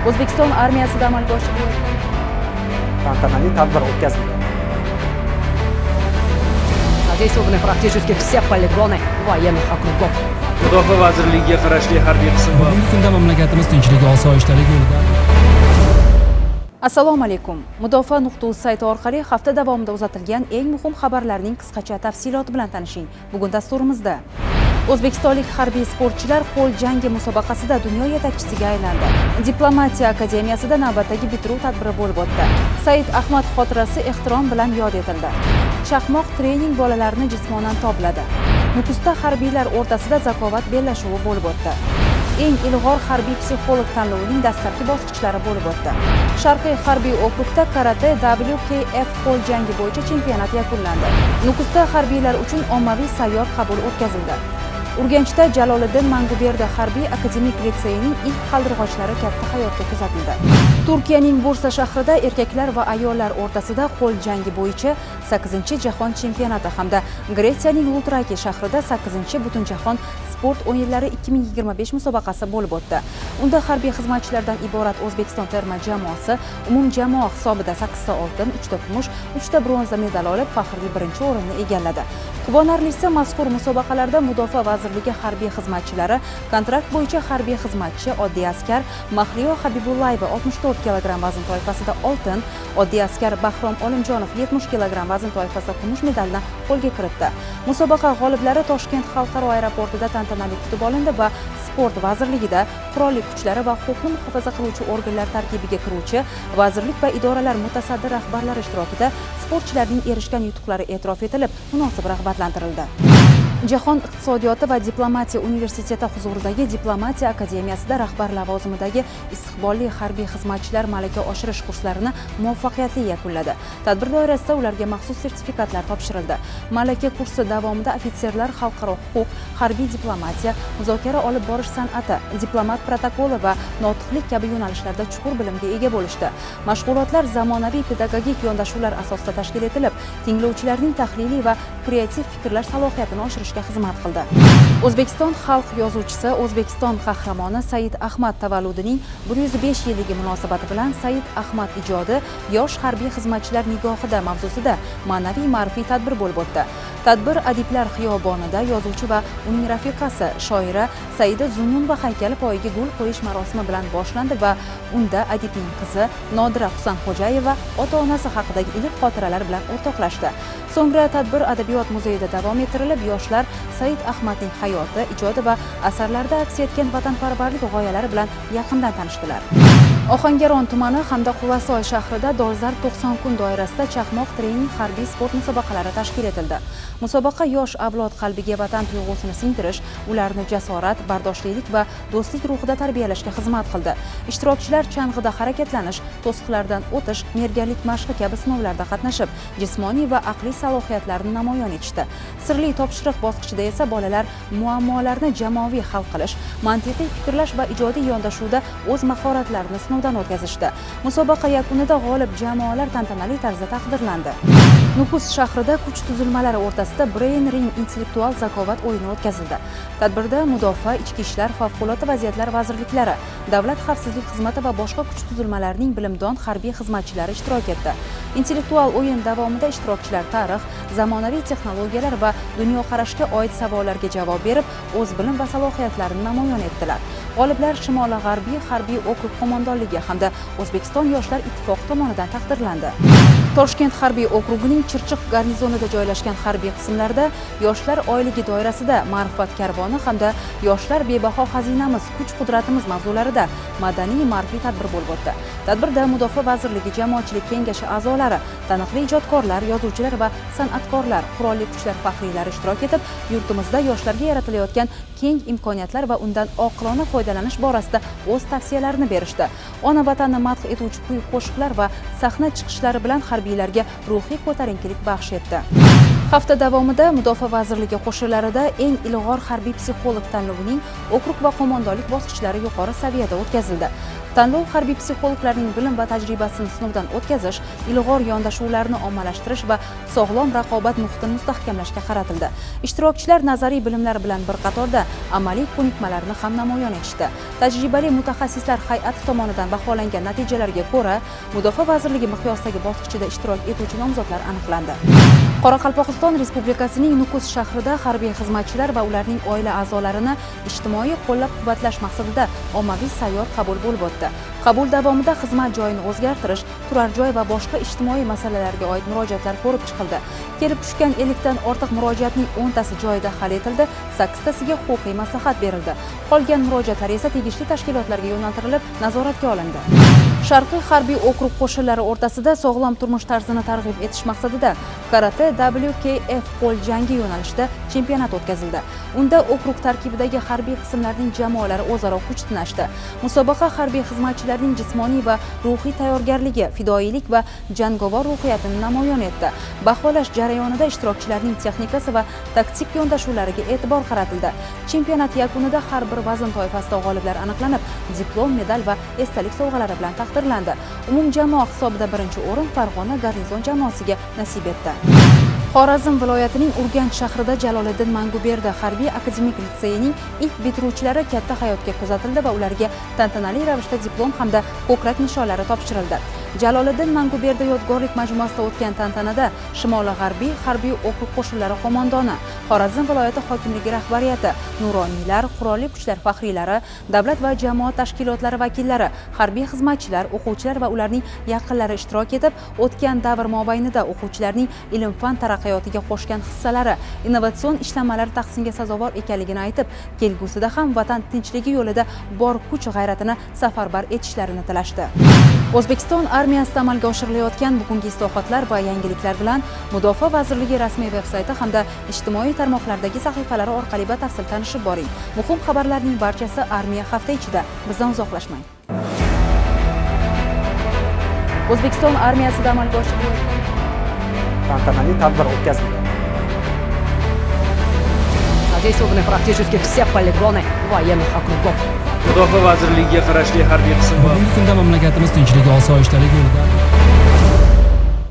O'zbekiston armiyasida amalga oshirilayotgan Tantanali tadbir o'tkazildi. Задействованы практически все полигоны военных округов. Mudofaa vazirligiga qarashli harbiy qism va Bugungi kunda mamlakatimiz tinchligi, osoyishtalik yo'lida Assalomu alaykum. Mudofaa.uz sayti orqali hafta davomida uzatilgan eng muhim xabarlarning qisqacha tafsiloti bilan tanishing. Bugun dasturimizda: O'zbekistonlik harbiy sportchilar qo'l jangi musobaqasida dunyo yetakchisiga aylandi. Diplomatiya akademiyasida navbatdagi bitiruv tadbiri bo'lib o'tdi. Said Ahmad xotirasi ehtirom bilan yod etildi. Chaqmoq trening bolalarni jismonan tobladi. Nukusda harbiylar o'rtasida zakovat bellashuvi bo'lib o'tdi. Eng ilg'or harbiy psixolog tanlovining dastlabki bosqichlari bo'lib o'tdi. Sharqiy harbiy okrugda karate WKF qo'l jangi bo'yicha chempionat yakunlandi. Nukusda harbiylar uchun ommaviy sayyor qabul o'tkazildi. Urganchda Jaloliddin Manguberdi harbiy akademik litseyining ilk qaldirg'ochlari katta hayotga kuzatildi. Turkiyaning Bursa shahrida erkaklar va ayollar o'rtasida qo'l jangi bo'yicha 8-jahon chempionati hamda Gretsiyaning Lutraki shahrida 8-butunjahon sport o'yinlari 2025 musobaqasi bo'lib o'tdi. Unda harbiy xizmatchilardan iborat O'zbekiston terma jamoasi umumjamoa hisobida 8 ta oltin, 3 ta kumush, 3 ta bronza medal olib, faxrli birinchi o'rinni egalladi. Quvonarlisi, mazkur musobaqalarda Mudofaa vazirligi harbiy xizmatchilari kontrakt bo'yicha harbiy xizmatchi oddiy askar Mahliyo Habibullayeva 64 kg vazn toifasida oltin, oddiy askar Bahrom Olimjonov 70 kg vazn toifasida kumush medalni qo'lga kiritdi. Musobaqa g'oliblari Toshkent xalqaro aeroportida tantanali kutib olindi va Sport vazirligida qurolli kuchlari va huquqni muhofaza qiluvchi organlar tarkibiga kiruvchi vazirlik va idoralar mutasaddi rahbarlari ishtirokida sportchilarning erishgan yutuqlari e'tirof etilib, munosib rag'batlantirildi. Jahon iqtisodiyoti va diplomatiya universiteti huzuridagi Diplomatiya akademiyasida rahbar lavozimidagi istiqbolli harbiy xizmatchilar malaka oshirish kurslarini muvaffaqiyatli yakunladi. Tadbir doirasida ularga maxsus sertifikatlar topshirildi. Malaka kursi davomida ofitserlar xalqaro huquq, harbiy diplomatiya, muzokara olib borish san'ati, diplomat protokoli va notiqlik kabi yo'nalishlarda chuqur bilimga ega bo'lishdi. Mashg'ulotlar zamonaviy pedagogik yondashuvlar asosida tashkil etilib, tinglovchilarning tahliliy va kreativ fikrlash salohiyatini oshirishga xizmat qildi. O'zbekiston xalq yozuvchisi, O'zbekiston qahramoni Said Ahmad tavalludining 105 yilligi munosabati bilan "Said Ahmad ijodi yosh harbiy xizmatchilar nigohida" mavzusida ma'naviy ma'rifiy tadbir bo'lib o'tdi. Tadbir Adiblar xiyobonida yozuvchi va uning rafiqasi shoira Saida Zunnunova haykali poyiga gul qo'yish marosimi bilan boshlandi va unda adibning qizi Nodira Husanxo'jayeva ota-onasi haqidagi iliq xotiralar bilan o'rtoqlashdi. So'ngra tadbir Adabiyot muzeyida davom ettirilib, yoshlar Said Ahmadning hayoti, ijodi va asarlarida aks etgan vatanparvarlik g'oyalari bilan yaqindan tanishdilar. Ohangaron tumani hamda Quvasoy shahrida dolzarb 90 kun doirasida Chaqmoq trening harbiy sport musobaqalari tashkil etildi. Musobaqa yosh avlod qalbiga vatan tuyg'usini singdirish, ularni jasorat, bardoshlilik va do'stlik ruhida tarbiyalashga xizmat qildi. Ishtirokchilar chang'ida harakatlanish, to'siqlardan o'tish, merganlik mashqi kabi sinovlarda qatnashib, jismoniy va aqliy salohiyatlarini namoyon etishdi. Sirli topshiriq bosqichida esa bolalar muammolarni jamoaviy hal qilish, mantiqiy fikrlash va ijodiy yondashuvda o'z mahoratlarini sinovdan o'tkazishdi. Musobaqa yakunida g'olib jamoalar tantanali tarzda taqdirlandi. Nukus shahrida kuch tuzilmalari o'rtasida Brain Ring intellektual zakovat o'yini o'tkazildi. Tadbirda Mudofaa, Ichki ishlar, Favqulodda vaziyatlar vazirliklari, Davlat xavfsizlik xizmati va boshqa kuch tuzilmalarining bilimdon harbiy xizmatchilari ishtirok etdi. Intellektual o'yin davomida ishtirokchilar tarix, zamonaviy texnologiyalar va dunyoqarashga oid savollarga javob berib, o'z bilim va salohiyatlarini namoyon etdilar. G'oliblar Shimoli G'arbiy harbiy okrug qo'mondonligi hamda O'zbekiston Yoshlar ittifoqi tomonidan taqdirlandi. Toshkent harbiy okrugining Chirchiq garnizonida joylashgan harbiy qismlarda Yoshlar oyligi doirasida "Ma'rifat karvoni" hamda "Yoshlar bebaho xazinamiz, kuch-qudratimiz" mavzularida madaniy ma'rifiy tadbir bo'lib o'tdi. Tadbirda Mudofaa vazirligi jamoatchilik kengashi a'zolari, taniqli ijodkorlar, yozuvchilar va san'atkorlar, qurolli kuchlar faxriylari ishtirok etib, yurtimizda yoshlarga yaratilayotgan keng imkoniyatlar va undan oqilona foydalanish borasida o'z tavsiyalarini berishdi. Ona vatanni madh etuvchi kuy qo'shiqlar va sahna chiqishlari bilan harbiylarga ruhiy ko'tarinkilik baxsh etdi. Hafta davomida Mudofaa vazirligi qo'shinlarida eng ilg'or harbiy psixolog tanlovining okrug va qo'mondonlik bosqichlari yuqori saviyada o'tkazildi. Tanlov harbiy psixologlarning bilim va tajribasini sinovdan o'tkazish, ilg'or yondashuvlarni ommalashtirish va sog'lom raqobat muhitini mustahkamlashga qaratildi. Ishtirokchilar nazariy bilimlar bilan bir qatorda amaliy ko'nikmalarni ham namoyon etishdi. Tajribali mutaxassislar hay'ati tomonidan baholangan natijalarga ko'ra, Mudofaa vazirligi miqyosidagi bosqichida ishtirok etuvchi nomzodlar aniqlandi. Qoraqalpog'iston Respublikasining Nukus shahrida harbiy xizmatchilar va ularning oila a'zolarini ijtimoiy qo'llab-quvvatlash maqsadida ommaviy sayyor qabul bo'lib o'tdi. Qabul davomida xizmat joyini o'zgartirish, turar joy va boshqa ijtimoiy masalalarga oid murojaatlar ko'rib chiqildi. Kelib tushgan 50 dan ortiq murojaatning 10 tasi joyida hal etildi, 8 tasiga huquqiy maslahat berildi. Qolgan murojaatlar esa tegishli tashkilotlarga yo'naltirilib, nazoratga olindi. Sharqiy harbiy okrug qo'shinlari o'rtasida sog'lom turmush tarzini targ'ib etish maqsadida karate WKF qo'l jangi yo'nalishida chempionat o'tkazildi. Unda okrug tarkibidagi harbiy qismlarning jamoalari o'zaro kuch sinashdi. Musobaqa harbiy xizmatchilarning jismoniy va ruhiy tayyorgarligi, fidoyilik va jangovar ruhiyatini namoyon etdi. Baholash jarayonida ishtirokchilarning texnikasi va taktik yondashuvlariga e'tibor qaratildi. Chempionat yakunida har bir vazn toifasida g'oliblar aniqlanib, diplom, medal va esdalik sovg'alari bilan taqdirlandi. Umumjamoa hisobida birinchi o'rin Farg'ona garnizon jamoasiga nasib etdi. Xorazm viloyatining Urganch shahrida Jaloliddin Manguberdi harbiy akademik litseyining ilk bitiruvchilari katta hayotga kuzatildi va ularga tantanali ravishda diplom hamda ko'krak nishonlari topshirildi. Jaloliddin Manguberdi yodgorlik majmuasida o'tgan tantanada Shimoli-G'arbiy harbiy okrug qo'shinlari qo'mondoni, Xorazm viloyati hokimligi rahbariyati, nuroniylar, qurolli kuchlar faxriylari, davlat va jamoat tashkilotlari vakillari, harbiy xizmatchilar, o'quvchilar va ularning yaqinlari ishtirok etib, o'tgan davr mobaynida o'quvchilarning ilm-fan taraqqiyotiga qo'shgan hissalari, innovatsion ishlanmalari tahsinga sazovor ekanligini aytib, kelgusida ham vatan tinchligi yo'lida bor kuch g'ayratini safarbar etishlarini tilashdi. O'zbekiston armiyasida amalga oshirilayotgan bugungi islohotlar va yangiliklar bilan Mudofaa vazirligi rasmiy veb-sayti hamda ijtimoiy tarmoqlardagi sahifalari orqali batafsil tanishib boring. Muhim xabarlarning barchasi armiya hafta ichida. Bizdan uzoqlashmang. O'zbekiston armiyasida amalga oshirilayotgan Tantanali tadbir o'tkazildi. Задействованы практически все полигоны военных округов. Mudofaa vazirligiga qarashli harbiy qism va Bugungi kunda mamlakatimiz tinchligi, osoyishtalik yo'lida